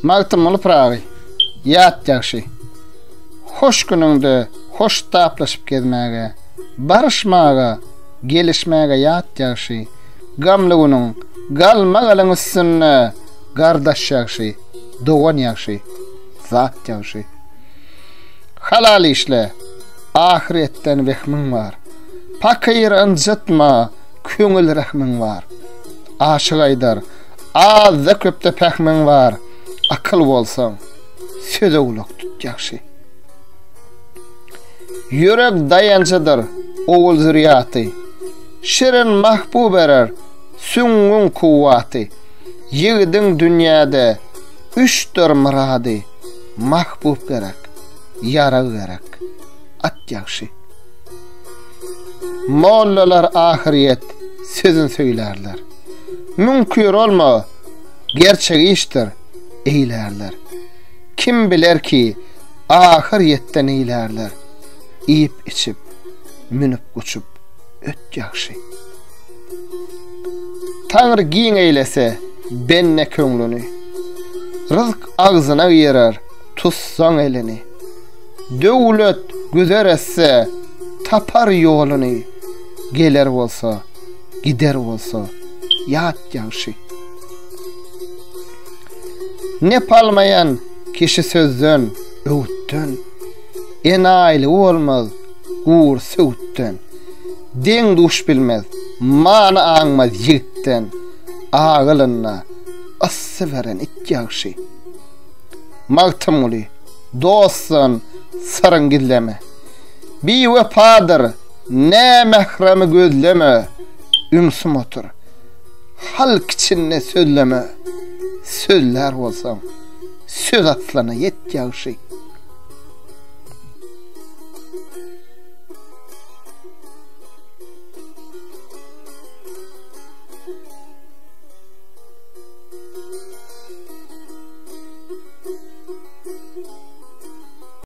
Magtymguly Pyragy, Ýat ýagşy. Hoş günüňde hoştaplaşyp gezmäge, Baryşmaga, gelişmäge ýat ýagşy. Gamly günüň galmagalyň üstünde Gardaş ýagşy, dogan ýagşy, zat ýagşy. Halal işle, ahyretden wehmiň bar. Pakyr ynjytma, köňül rehmiň bar. Aşyk aýdar, azda-köpde pähmiň bar, Akyl bolsaň, söze gulak tut ýagşy. Ýürek daýanjydyr, ogul zürýaty, Şirin mahbu berer, süňňüň kuwwaty. Ýigidiň dünýäde üçdür myrady, Mahbup gerek, ýarag gerek, at ýagşy. Mollalar ahyrýet sözün söýlärler. Müňkür olma, gerçek işdir, eýlärler. Kim biler ki, ahyrýetde neýlärler. Iýip-içip, münüp-uçup öt ýagşy. Taňry giň eýlese bende köňlüni. Ryzk agzyna girer, tutsaň elini. Döwlet güzer etse, tapar ýoluny, Geler bolsa, gider bolsa, ýat ýagşy. Nep almaýan kişi sözden, öwütden, Enaýylygy bolmaz gury söwütden. Deň-duş bilmez, many aňmaz ýigitden, Agylynda yssy beren it ýagşy. Magtymguly. Dostdan syryň gizleme. Biwepadyr, nämähremi gözleme, Ümsüm otur, halk içinde sözleme, Sözlär bolsaň, söz aslyna ýet ýagşy.